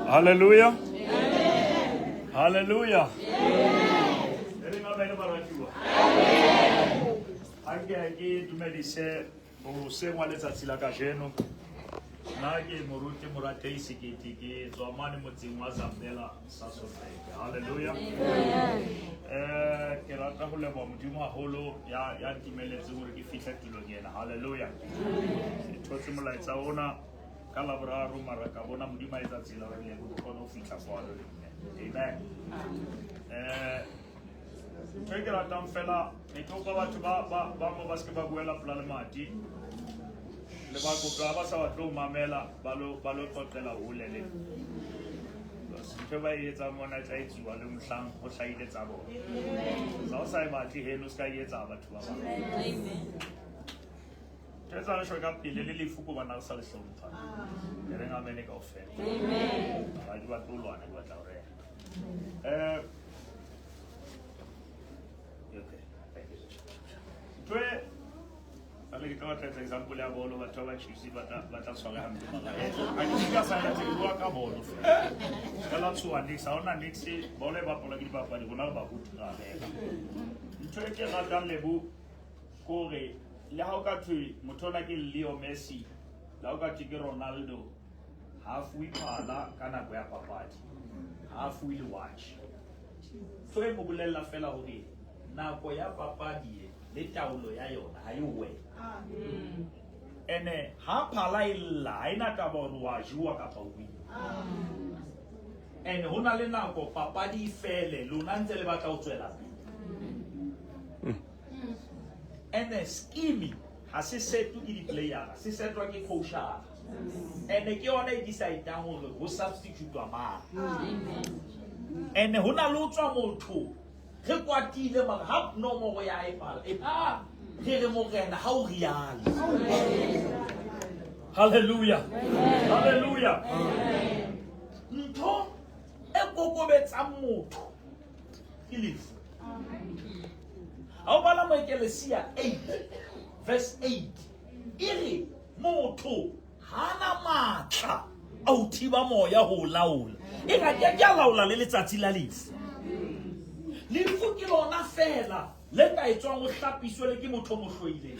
Hallelujah. Hallelujah. E reng amen baratuwa. Ha ke ke dumedise hoseng wa letsatsi la kajeno. Nna ke moruti Moratei Sekete ke tswa mane motseng wa Zambela Sasolburg. Hallelujah. Eh ke rata ho leboha Modimo haholo ya ya ntumeletseng hore ke fihle tulong ena. Hallelujah. Ke thotse molaetsa ona ka Laboraro mara ka bona Modimo a etsa tsela hore le kgone ho fihla kwano le nna. Amen. Eh ntho e ke ratang fela ne ke kopa batho ba ba ba mo ba se ke ba buela pela lemati le ba kopa ba sa batle ho mamela ba lo ba lo qoqela hole le ntho e ba e etsang mona e tla etsuwa le mohlang ho hlahile tsa bona sa o sa e batle heno se ka e etsa batho ba bang ntho e tsang ka pele le lefu ko bana re sa le hlompha ke reng amene kaofela ga di batle ho lwana ke batla ho rera um okay thank you ntho e ale ke tlo batla etsa example ya bolo batho ba ba Chiefs ba tla ba tla tshwara hampe mara eh, ha ke ka sa ke bua ka bolo fela ka la tshoha nix ha ona nix bolo e bapalwa ke dipapadi rona re baruti ra rera ntho e ke ratang lebo kore le ha o ka thwe motho ona ke Leo Messi le ha o ka thwe ke Ronaldo ha a fuwe phala ka nako ya papadi ha a fuwe le watch so e mo bolella fela hore nako ya papadi e le taolo ya yona ha e wena ene ha phala e lla ha ena taba hore wa jowa kapa o win ene ho na le nako papadi e fele lona ntse le batla ho tswela pele ene scheme ha se setwe ke di-playera se setwa ke coachara ene ke yona e decidang hore ho substitutwa mang ene ho na le ho tswa motho re kwatile mara ha nomoro ya e pala e re re morena ha o rialo halleluja halleluja ntho e kokobetsang motho ke lefu ha o bala moekelesia 8 verse 8 e re motho ha na matla a ho thiba moya ho o laola e ga ke ke a laola le letsatsi la lefu lefu ke lona fela le ka etswang o hlapiswe le ke motho o mo hloileng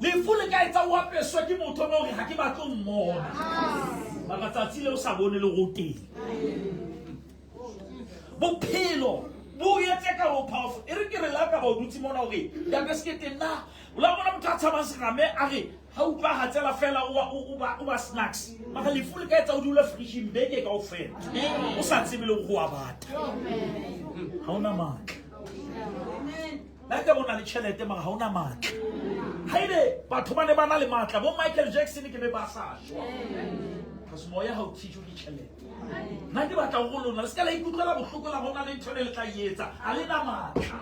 lefu le ka etsa o apeswe ke motho mo gore ga ke batle o mmona mara tsatsi le o sa bone le go teng bophelo bo etse ka bo powerful e re ke re la ka ba o dutse mona gore ntate sekete nna o la bona motho a tshabang serame a re ga utlwa gatsela fela o ba snacks mara lefu le ka etsa o dula fridging beke kao fela o sa tsebe le go a bata ga ona maatla la ka bona le tšhelete mara ga ona maatla ga ebe batho ba ne ba na le maatla bo Michael Jackson ke be ba sa shwa because moya ga o thijwe ke tšhelete nna ke batla go lona le se ka la ikutlwela bohloko la gona le ntho le le tla e etsa ga le na maatla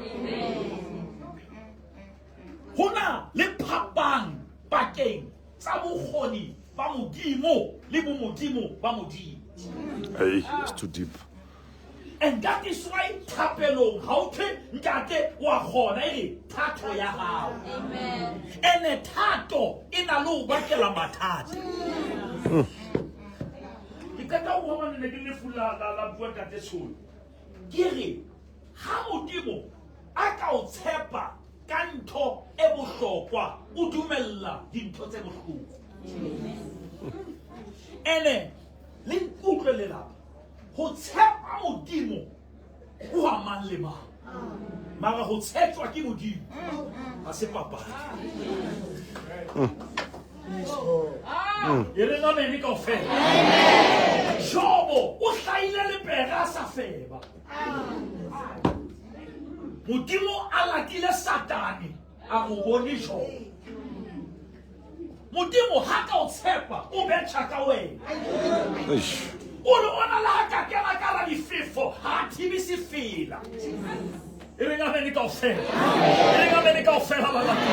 Ho na le phapang pakeng tsa bokgoni ba Modimo le bomodimo ba Modimo. Hey, it's too deep. And that is why thapelong ha o thwe ntate wa kgona e re thato ya hao. Ene thato e na le ho bakela mathata. Ke qeta ho bua mane ne ke lefu la la la bua ntate Tsholo. Ke re ha Modimo a ka o tshepa ka ntho e bohlokwa o dumella dintho tse bohloko ene le nkutlwe lelapa ho tshepa modimo ho a mang le mang mara ho tshetjwa ke modimo ga se papadi e reng amene kaofela jobo o hlaile lepere a sa feba modimo a latile satane a go bone jobo modimo ga ka o tshepa o betšha ka wena o re ona le ga ka kena ka ra difefo ga a thibe sefela e reng amene kaofela e reng amene kaofela balata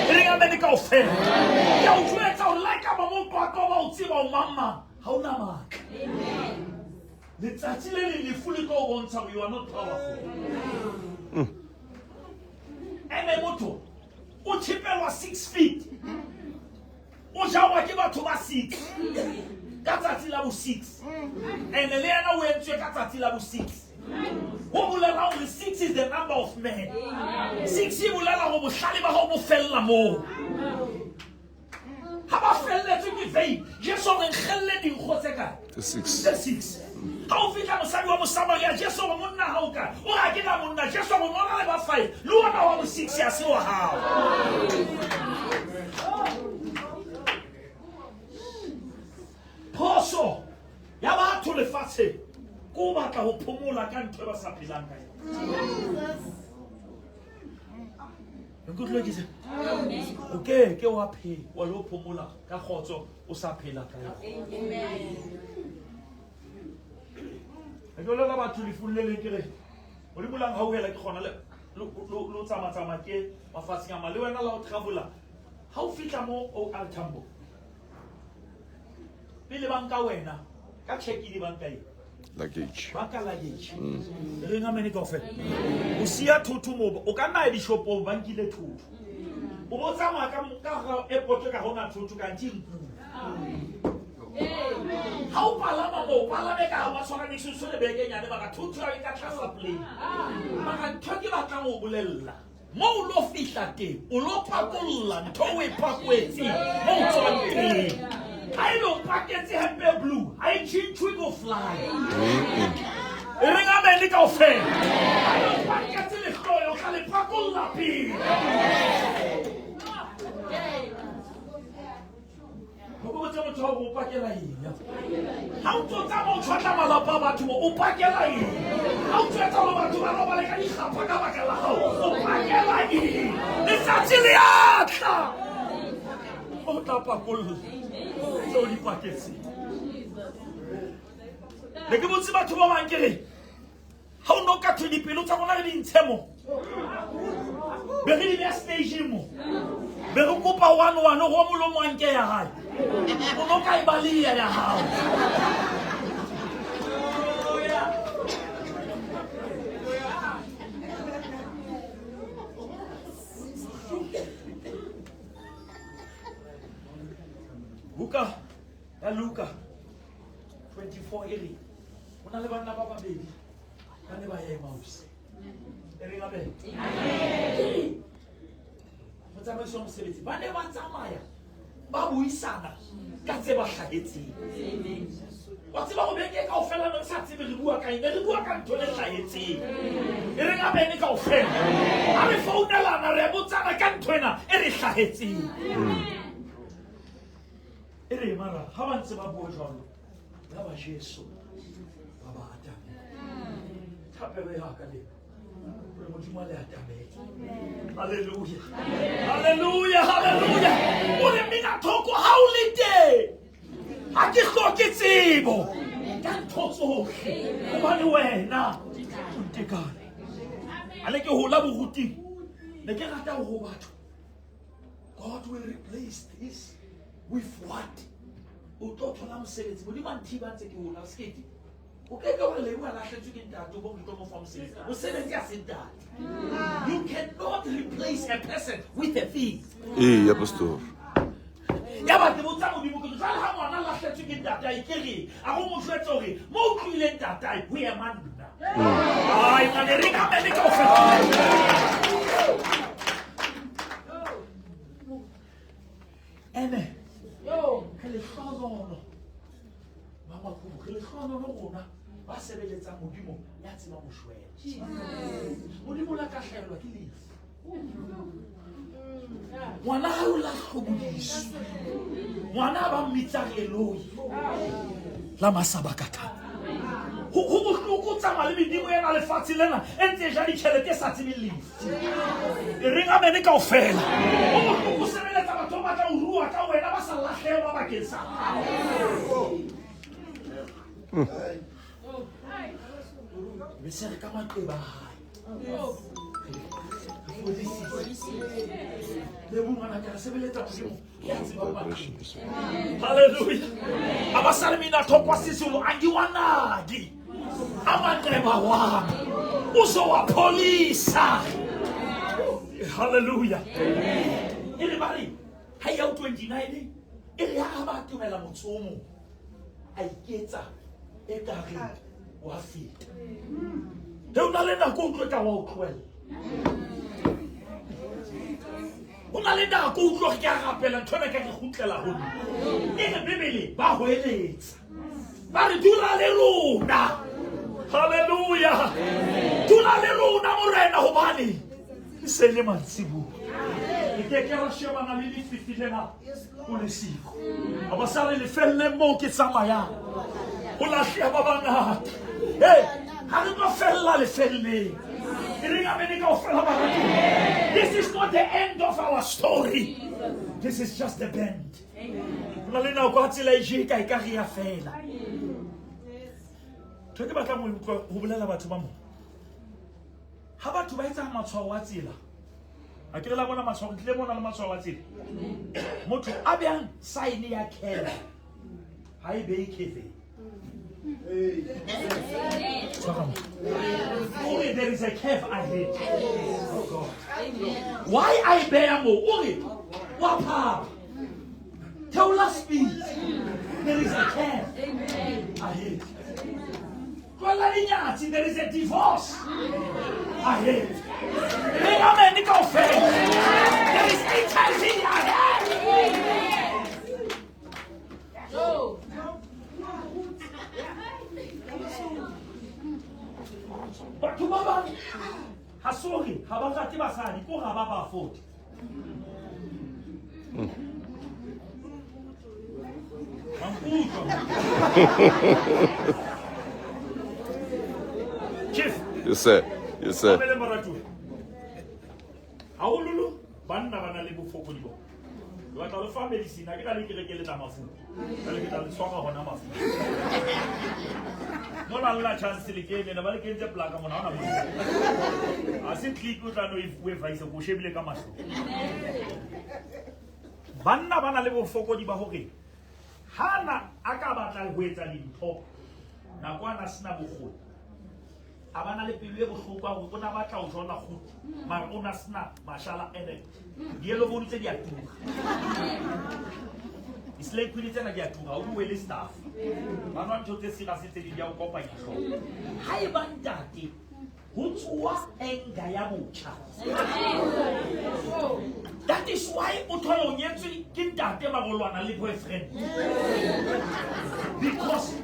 e reng amene kaofela ke a o jwetsa gore la ka ba mo qwaqwa ba o tseba o mang mang ga o na maatla letsatsi le leng lefu le tlo o bontsha gore you are not powerful ene motho o tšhepelwa 6 feet. O jawa ke batho ba 6 ka tsatsi la bo 6. And le yena o entswe ka tsatsi la bo 6. Ho bolela hore 6 is the number of men. 6 e bolela hore bohlale ba hao bo fella moo. Ha ba felletswe ke vein, Jesu o re nkgelle dinkgo tse kae? Tse 6. Tse 6. Ha o fihla mosadi wa Mosamaria, Jesu o re monna ha o kae? O re ha ke na monna. Jesu o re nona le ba 5, le ona wa bo 6 ha se wa hao. Phoso ya batho lefatsheng ke ho batla ho phomola ka ntho e ba sa phelang ka yona. Nkutlwe ke se? O ke ke wa phela, wa lo phomola ka kgotso o sa phela ka yona. Ke bolela batho lefung le leng ke re Modimo la nhauhela ke kgona le lo tsamatsamaya ke mafatsheng a mang le wena la o travel-a ha o fihla mo o R Tambo pele ba nka wena ka check-in ba nka eng? Luggage. Ba nka luggage. Re reng amene kaofela. O siya thotho moo, o ka nna ya dishopong ba nkile thotho. O bo tsamaya ka ka hara airport ka hona thotho kanthe e nkuwe. Ha o palama moo, o palame ka ha ba tshwara niks, o tshwere beke e nyane mara thotho ya e ka tlasa plane. Mara ntho e ke batlang ho bolella, mo o lo fihla teng, o lo pakolla ntho o e pakwetseng mo o tswang teng. Ha ebe o paketse hempe e blue, ha e tjhentjhwe ko fly. E reng amen kaofela. Ha ebe o paketse lehloyo, o tla le pakolla pele. O botse motho wa o pakela eng? Ha o ntso tsamaya o tshwatla malapa a batho mo, o pakela eng? Ha o tswetsa hore batho ba robale ka dikgapha ka baka la hao, o pakela eng? Letsatsi le a tla o tla pakolla tseo di paketseng. Ne ke botse batho ba bang ke re ha o no ka thwe dipelo tsa rona re di ntshe mo, be re di beya stageng mo, be re kopa one one go molomo wa nke ya hae, o no ka e baleya ya hao. Buka ya Luka 24 e re ho na le banna ba babedi ba ne ba ya Emmaus. E reng amen? Amen. Motsamaiso wa mosebetsi ba ne ba tsamaya ba buisana ka tse ba hlahetseng. Wa tseba ho beke kaofela ne re sa tsebe re bua ka eng, ne re bua ka ntho e hlahetseng. E reng amen kaofela. Ha re founelana re botsana ka ntho ena e re hlahetseng. E re mara ha ba ntse ba bua jwalo, ya ba Jesu ba ba atamela. Thapelo ya ka le hore Modimo a le atamele. Hallelujah. Hallelujah, hallelujah. O re mina thoko ha o le teng. Ha ke hloke tsebo ka ntho tsohle hobane wena o ntekane. Ha ne ke hola boruting, ne ke rata ho batho. God will replace this with what? O tlo thola mosebetsi. Modimo a nthiba ntse ke hola sekete. O ke ke hore Lebo a lahletswe ke ntate, o bo ke tlo mo fa mosebetsi. Mosebetsi ha se ntate. You cannot replace a person with a thing. Ee, pastor. Ya ba ke botsa Modimo ke re, jwale ha ngwana a lahletswe ke ntatae, ke reng? A go mo jwetse hore mo o tlohileng ntatae ho ema nna. Ai, ngwane, re ka mele kaofela. Ene, re lehlohonolo. Mama Kubu, re lehlohonolo rona ba sebeletsang Modimo ya tsebang ho shwela. Modimo o la ka hlahelwa ke lefu. Ngwana ha o la hlobodiswa. Ngwana ba mmitsang Eloi la masabakatha. Ho bohloko ho tsamaya le medimo ena lefatshe lena e ntse e ja ditjhelete e sa tsebeng lefu. E reng amene kaofela. Ho bohloko ho sebeletsa batho ba batlang ho rua ka wena ba sa lahlehelwa bakeng sa hao. Be se re ka maqeba a hae. Lebo ngwana ka re sebeletsa Modimo ya tsebang maqeba. Hallelujah. Abasali mina thokwa sisulu angiwanaki amanxeba wami uzowapholisa. Hallelujah. E re ba re ha ya 29 E re ha ba atomela motse o mong, a iketsa ekare wa feta. He o na le nako o utlwe ka wa o tlohella. Ho na le nako o utlwe hore ke a rapela ntho ena ka ke kgutlela ho nna. E re Bibele ba hoeletsa. Ba re dula le rona. Hallelujah. Dula le rona Morena hobane e se le mantsibuya. Re ke ke ra shebana le lefifi lena o le siko. A ba sa re lefelleng moo ke tsamayang. Ho lahleha ba bangata. Hey, ha re tlo fella lefelleng. E reng amene kaofela baratuwa. This is not the end of our story. This is just the bend. Ho na le nako ha tsela e jeka e ka re ya fela. Ntho e ke batlang ho utlwa ho bolela batho ba mo. Ha batho ba etsa matshwao a tsela, a ke re la bona matshwao, re tlile mona le matshwao a tsela. Motho a behang sign ya curve ha e behe curve. Tshwara mo. O re there is a curve ahead. Oh God. Why a e beha moo? O re wa phapha. Theola speed. There is a curve ahead. Tlohella dinyatsi, there is a divorce ahead. Re amen kaofela. There is HIV ahead. Batho ba bang ha se hore ha ba rate basadi, ke hore ha ba ba afford. Wa nkutlwa? Chief. Yes, sir. Yes, sir. Mamele moratuwa. Haholoholo banna ba na le bofokodi bo. Ke batla ho le fa medicine, ha ke na le kereke le tla mafu. Jwale ke tla le tshwara hona mafu. Mona le la chance le kene, ne ba le kentse plaka mona, ha hona mona. Ha se click o tla no e o e vaisa, ko shebile ka mahlo. Banna ba na le bofokodi ba hore hana a ka batla ho etsa dintho nako ana sena bokgoni. A ba na le pelo e bohloko ya hore o na batla ho jola kguti, mara o na sena mashala ene di-yellow tse di a tura. Di-slay queen tsena di a tura, ha o bue le staff. Ba nwa ntho tse serious tse ding di a o kopanya hlooho. Ha eba ntate ho tsoha anger ya botjha. That is why o thola o nyetswe ke ntate mara o lwana le boyfriend. Because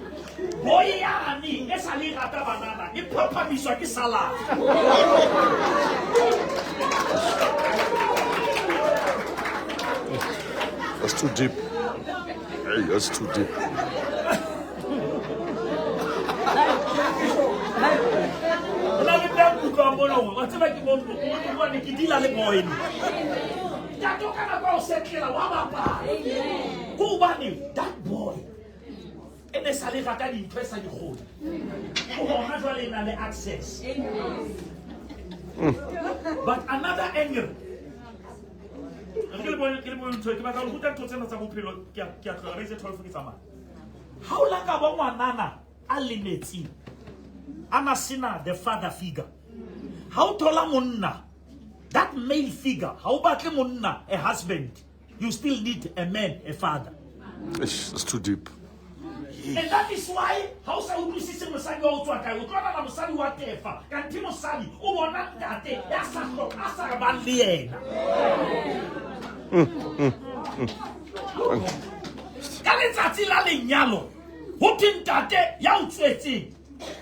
boy yane e sa le rata banana e phaphamiswa ke salad. That's too deep. Hey, that's too deep. Ho na le mme a nkutlwang mona hore wa tseba ke mo hobane ke deala le boy no. Ntate o ka nako ya ho setlela wa bapala. Ke hobane that boy e ne sa le rata dintho e sa di kgone. Ke hona jwale e na le access. But another angle. Re ke le bone ke le bone ntho e, ke batla ho le ruta ntho tsena tsa bophelo ke a ke a tloha re itse 12 ke tsamaya. Ha o la ka ba ngwanana a lemetseng a na sena the father figure. Ha o thola monna, that male figure, ha o batle monna, a husband, you still need a man, a father. Eish, that's too deep. And that is why ha o sa utlwisise mosadi wa o tswa kae, o tlo nahana mosadi wa tefa, kanthe mosadi o bona ntate ya sa a sa bang le yena. Ka letsatsi la lenyalo, ho thwe ntate ya o tswetseng,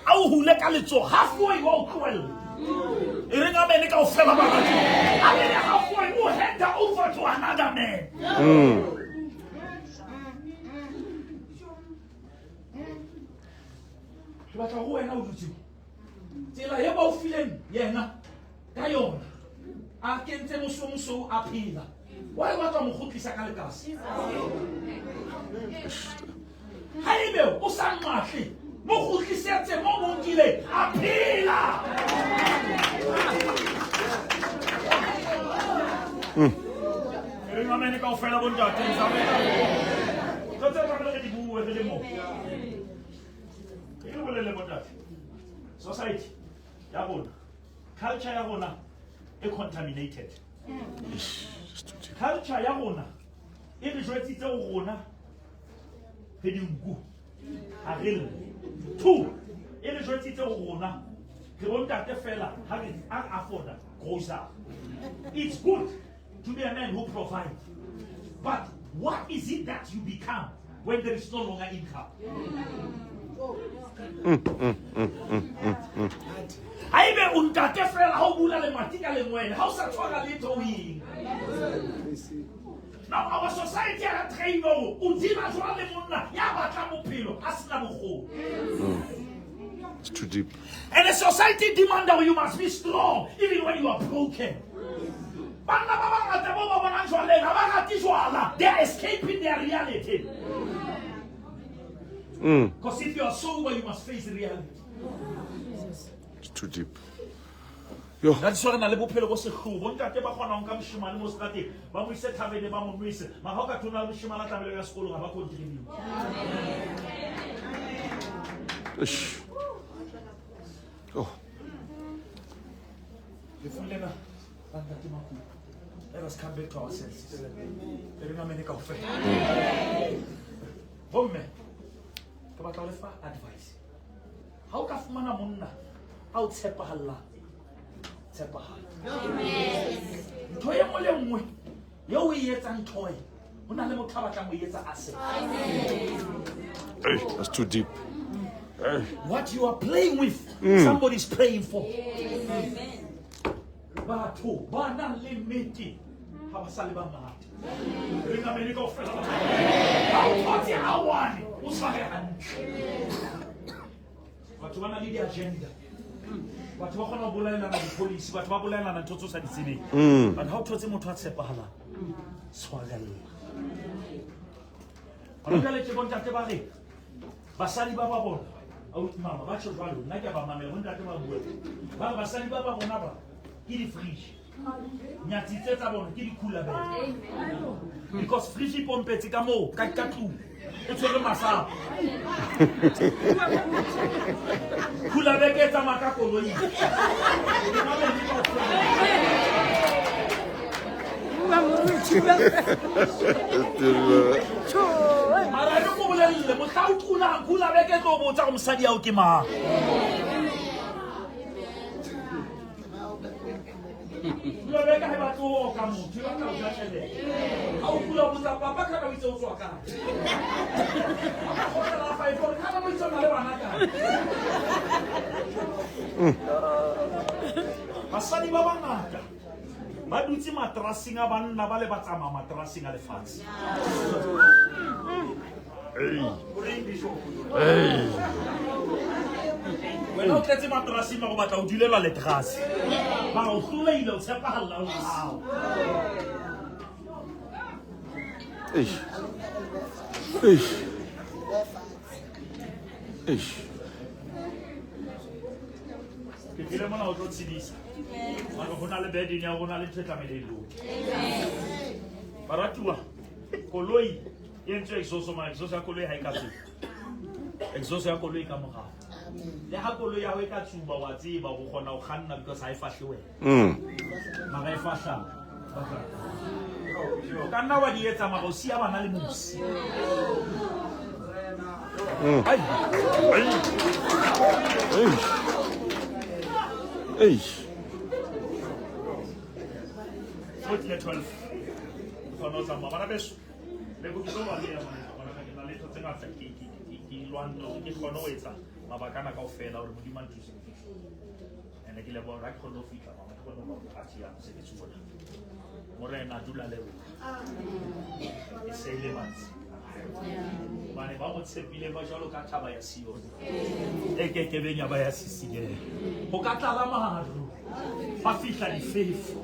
a o hule ka letsoho, halfway wa o tlohella. E reng amene kaofela baratuwa. A le halfway o hand over to another man. Ke batla ho wena o dutse. Tsela e ba o fileng yena ka yona, a kentse mosomosou a phela. Why o batla ho mo kgutlisa ka lekase? Haebe o sa nqahle, mo kgutlisetse mo mo nkileng a phela. E reng amene kaofela bontate, ntho tse tlamehile re di bue re le moo. Ke le bolelle bontate, society ya rona, culture ya rona e contaminated. That's too deep. Culture ya rona E re jwetsitse ho rona re dinku ha re lle. Two, e re jwetsitse ho rona re bontate fela ha re a afforda grocery. It's good to be a man who provides. But what is it that you become when there is no longer income? Haebe o ntate fela ha o bula lemati ka lengwele, ha o sa tshwara letho o eng? Now our society ha train hore o dira jwang le monna ya batlang bophelo a sena bokgoni. It's too deep. And the society demand that you must be strong even when you are broken. Banna ba bangata bo ba bonang jwaleng ha ba rate jwala. They are escaping their reality. Because if you are sober, you must face reality. It's too deep. Yo. That's why re na le bophelo bo sehloho. Bontate ba kgona ho nka moshemane mo seterateng, ba mo ise thabene, ba mo nwese. Mara ha o ka thona le moshemane a tlamehile ho ya sekolong, ha ba contribute. Eish. Oh. Lefu lena la ntate Makubu. Let us come back to our senses. E re namene kaofela. Bomme, ke batla ho le fa advice. Ha o ka fumana monna a o tshepahallang, tshepahala. Ntho e nngwe le nngwe eo o e etsang toy, ho na le motho a batlang ho e etsa asset. Hey, that's too deep. Hey. What you are playing with, somebody's praying for. Batho ba nang le nnete ha ba sa le bangata. Re ngamele kaofela. Ha o thotse ha one, o tshware hantle. Batho ba na le di-agenda. Batho ba kgona ho bolaelana di-policy, batho ba bolaelana ntho tse o sa di tsebeng. But ha o thotse motho a tshepahalang, tshwarella. Hona jwale tje bontate ba re, basadi ba ba bona, ausi mama, ba tjho jwalo, nna ke a ba mamela, bontate ba bua. Ba re basadi ba ba bona ba, ke di-fridge. Nyatsi tse tsa bona ke di-cooler bag. Because fridge e pompetse ka moo, ka tlung. E tshwere masapo. Cooler bag e tsamaya ka koloi. Mara re ko bolelle, mohla o kulang, cooler bag e tlo botsa hore mosadi ao ke mang. Cooler bag ha e batle ho oka motho, e batla ho ja tjhelete. Ha o kula o botsa papa kana o itse o tswa kae? Ha o kgotlela five hore kana o itse o na le bana kae? Basadi ba bangata ba dutse materaseng a banna ba le ba tsamaya materaseng a lefatshe. Hey. Wena o tletse materaseng mara o batla ho dulela leterase. Mara o hlolehile ho tshepahalla ho hao. Eish. Eish. Eish. Ke tlile mona ho tlo tshedisa. Mara ho na le burden ya ho na le ntho e tlamehile e loke. Baratuwa, koloi e entswe exhaust, mara exhaust ya koloi ha e ka tsuba. Exhaust ya koloi ka morao. Le ha koloi ya hao e ka tsuba, wa tseba o kgona ho kganna because ha e fahle wena. Mara e fahla. O ka nna wa di etsa mara o siya bana le mosi. Ai. Eish. Eish. So tlile 12. Kgona ho tsamaya. Bana beso, le ko ke tlo ba leya mona, bona ke na le ntho tse ngata ke lwanne hore ke kgone ho etsa mabaka ana kaofela hore Modimo a nthuse ke fihle. Ene ke leboha hore ha ke kgone ho fihla, mama, ke kgone ho ba party ya mosebetsi ona. Morena dula le rona. E se le mantswe. Hobane ba mo tshepile ba jwalo ka thaba ya Sione. E kekebeng ya ba ya sisinyeha. Ho ka tlala maru, ba fihla difefo.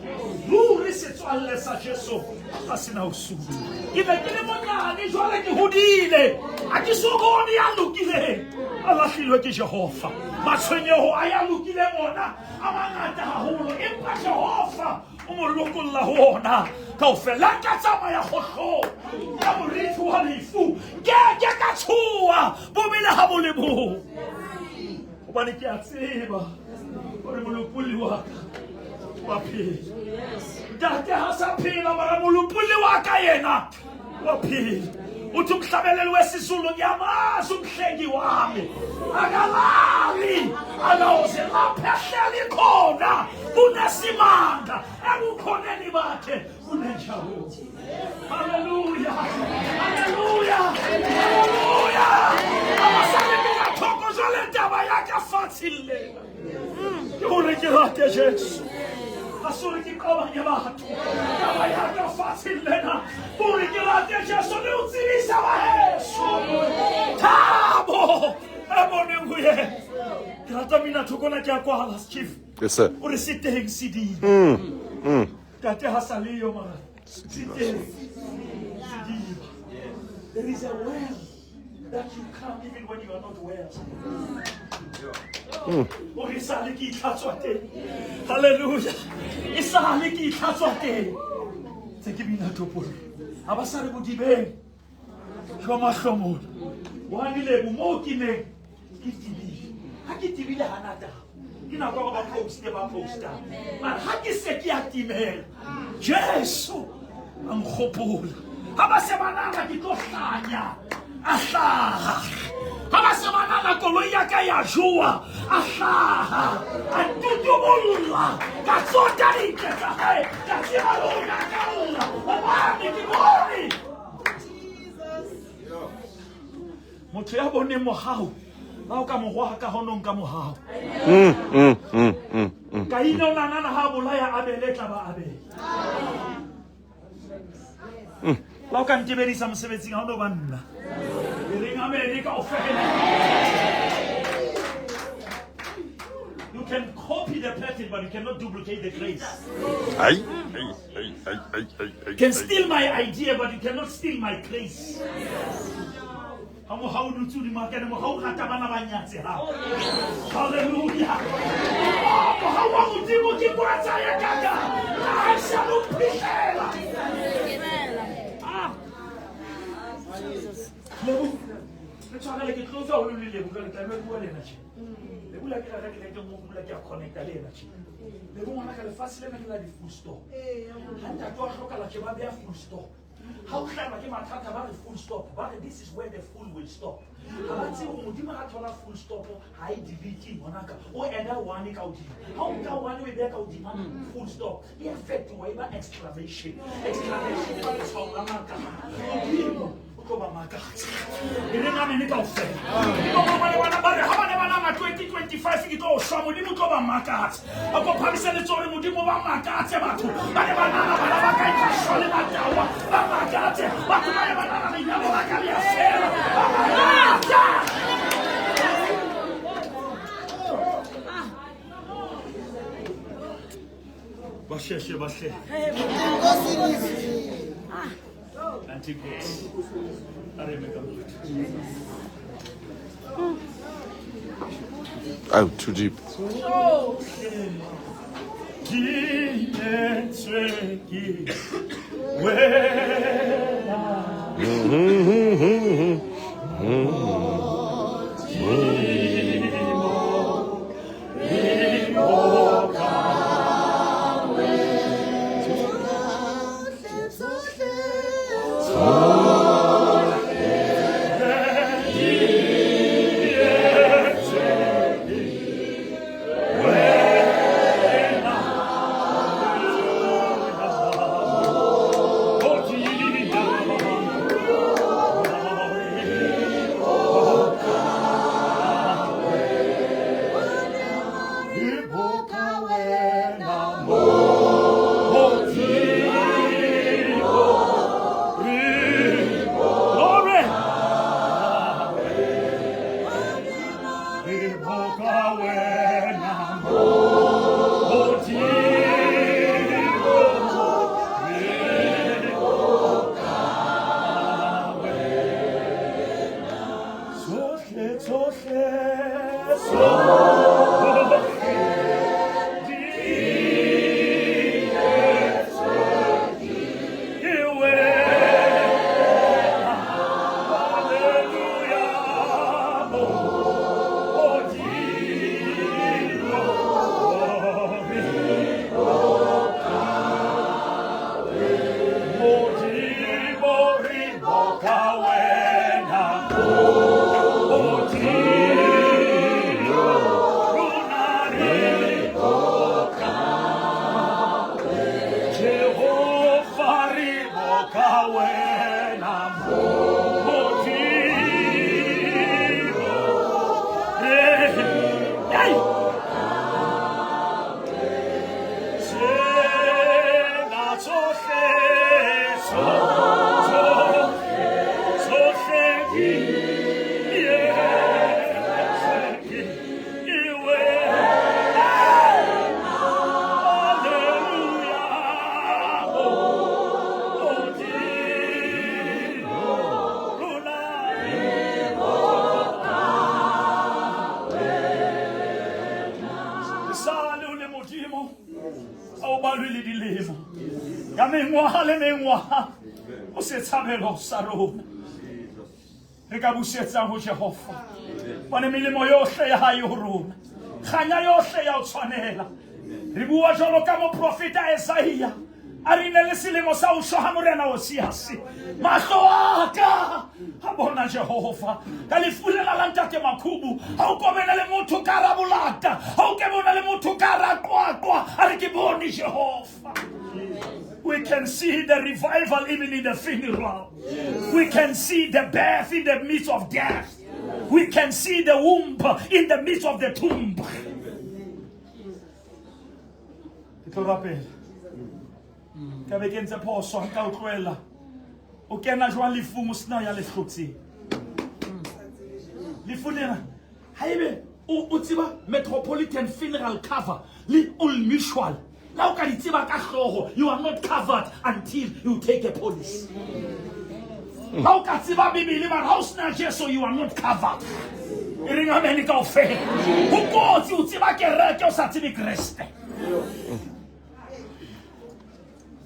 Ruri setswalle sa Jesu ha se na ho supa. Ke ne ke le monyane, jwale ke hodile. Ha ke so bone ya lokileng a lahlilwe ke Jehova. Matshwenyeho a ya lokileng ona a mangata haholo, empa Jehova o mo lokolla ho ona kaofela. Ka tsamaya kgohlong ya moriti wa lefu, nke ke ka tshoha bobe le ha bo le bong, hobane ke a tseba hore molopolli wa ka wa phela. Ntate ha sa phela, mara molopolli wa ka yena Waphila. Uthi umhlabeleli wesiZulu, ngiyamazi umhlengi wami, akalali, alawuze lapho ehleli khona kunesimanga, ebukhoneni bakhe kunenjabulo. Haleluya, haleluya, haleluya. Abasale mina jwale taba ya ka fatsheng lena ke hore ke rate Jesu, ga se gore ke qabanye batho. Taba ya ka fatsheng lena ke hore ke rate Jesu le ho tsebisa ba heso thabo e boneng ho yena. Ke rata mina thokona, ke a kwala, chief. Yes, sir. O re se teng sediba. Tate ha sa leyo, mara se teng sediba. There is a well that you come even when you are not well. O re sale ke itlhatswa teng. Halleluja, e sale ke itlhatswa teng tse ke bina topolo ga ba sa re bodibeng jwa mahlomola wane lebo moo ke neng ke tebile. Ga ke tebile ga nataba ke nako ya go ba poste ba posta, mara ga ke se ke ya timela, Jesu a nkgopola. Ga ba se ba nana ke tlo hlanya, a hlaga. Ga ba se ba nana koloi ya ka ya joa, a hlaga, a ntutubolla. Ka tsota dintle tsa gae, ka tseba le go nyakalla gobane ke bone motho ya boneng mogau. Ba o ka mogoa ka gonong ka mogau. Kaine o nanana ga a bolaya Abele, tla ba Abele. La o ka ntebedisa mosebetsing, ga o no ba nna. E reng amene kaofela. You can copy the pattern, but you cannot duplicate the grace. Ai, ai, ai, ai, ai, ai, ai. You can steal my idea, but you cannot steal my grace. Ha mohau dutse hodimo ha kene, mohau rata bana ba nyatsegang. Halleluja. Mohau wa Modimo ke kwatsa ya kaka la sa lo phihlela. Ah. Lebo, re tshwarele, ke tlo tswa ho le Lebo jwale, tlameha bua le ena tje. Lebo la ke rata ke leke mo bula, ke a connecta le ena tje. Lebo ngwana ka, lefatshe lena ke la di-full stop. Ha ntate wa hlokala tje, ba beha full stop. Ha o hlaelwa ke mathata, ba re full stop, ba re this is where the full will stop. Ha ba tsebe hore Modimo ha thola full stop ha e delete ngwanaka, o eda one ka hodimo. Ha o nka one o e beha ka hodima full stop, e a fetoha e ba exclamation. Exclamation e ba letshwao la makala. Modimo o tlo ba makatsa. E reng amene kaofela. Ke bo ba le bana ba re ha ba ne ba nana 2025 ke tlo shwa, Modimo o tlo ba makatsa. A ko phamise letsoho re Modimo ba makatse batho. Ba ne ba nana bana ba ka e tla shwa le matawa. Ba makatse batho ba ne ba nana lenyalo la ka le a fela. Ba makatse. Ba sheshe ba hle. Auntie Grace. A re eme ka motho. Oh, too deep. Di entswe ke wena. boka wena Modimo, rona re boka Jehova, re boka wena Modimo. Hey! Tsena tsohle, tsohle di etswe ke wena. Hallelujah. Modimo, rona re sale o le Modimo, ha o balwe le dilemo ka mengwaga le mengwaga, o setshabelo sa rona. Re ka busetsang ho Jehova, bone melemo yohle ya hae ho rona, kganya yohle ya o tshwanela. Re bua jwalo ka moprofeta Esaia a re ne le selemo sa ho shwa ha morena Osiase, mahlo a ka a bona Jehova. Ka lefu lena la ntate Makhubu, ha o kobene le motho ka ra bolata, ha o ke bona le motho ka ra qwaqwa, a re ke bone Jehova. We can see the revival even in the funeral. We can see the birth in the midst of death. We can see the womb in the midst of the tomb. Ke tlo rapela. Ka be ke ntse phoso, nka o tlohela. O kena jwang lefung o sena ya lehlotseng? Lefu lena, haebe o tseba Metropolitan Funeral Cover le Old Mutual, la o ka di tseba ka hlooho, you are not covered until you take a policy. Ha o ka tseba Bibele mara ha o sena Jesu, you are not covered. E reng amen kaofela. Ho kotsi o tseba kereke o sa tsebe Kreste.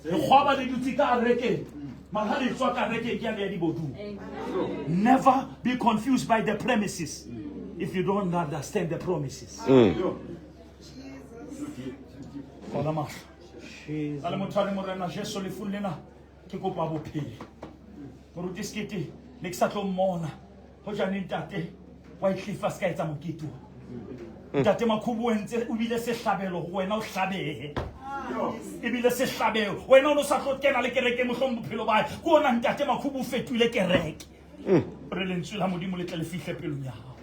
Lekgowa le dutse ka rekeng, mara ha le tswa ka rekeng ke ya le ya dibodung. Never be confused by the premises if you don't understand the promises. Kwala mahlo. A le motho a re, Morena Jesu, lefung lena ke kopa bophelo. Moruti Sekete ne ke sa tlo mmona hojane ntate wa itlifa se ka etsa mokete wa ntate Makhubu. O entse o bile sehlabelo ho wena, o hlabehe ebile sehlabelo. Wena o no sa tlo kena le kereke mohlong bophelo ba hae ke ona. Ntate Makhubu o fetohile kereke re lentswe la Modimo le tle le fihle pelong ya hao.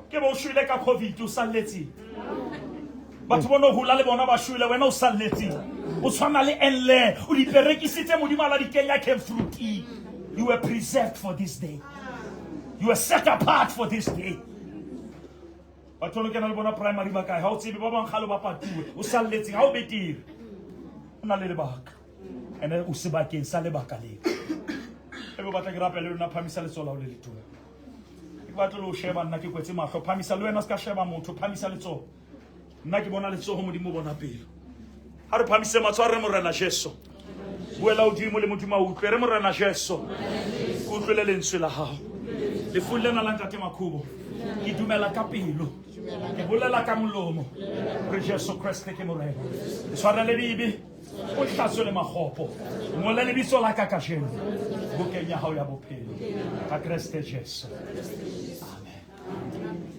Ke bo o shwele ka COVID, o salletseng? Batho bo no hula le bona ba shwele, wena o salletseng? O tshwana le enle o di perekisitse Modimo a la di kenya fruiting. You were preserved for this day. You were set apart for this day. Batho lo kena le bona primary ba kae? Ha o tsebe ba bang kgale ba patuwe. O salletseng? Ha o betere, o na le lebaka, ene o sebakeng sa lebaka leo. Ebe o batla ke rapele lona, phamisa letsoho la ho le letona. Ke batla le ho sheba nna, ke kwetse mahlo. Phamisa le wena, se ka sheba motho, phamisa letsoho. Nna ke bona letsoho, Modimo o bona pelo. Ha re phamise matsoho, a re, Morena Jesu. Buela hodimo le Modimo a utlwe. Re, Morena Jesu, ke utlwele lentswe la hao. Lefung lena la ntate Makhubo, ke dumela ka pelo, ke bolela ka molomo re Jesu Kreste ke Morena. Ke tshwarele dibe, o hlatswe le makgopo, ngole lebitso la ka kajeno bukeng ya hao ya bophelo ka Kreste Jesu. Amen.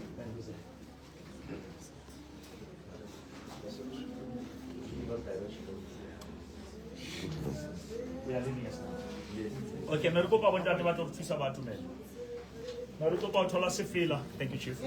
We are leaving us now. Okay, ne re kopa bontate ba tlo re thusa ba atumela. Ne re kopa ho thola sefela. Thank you, Chief.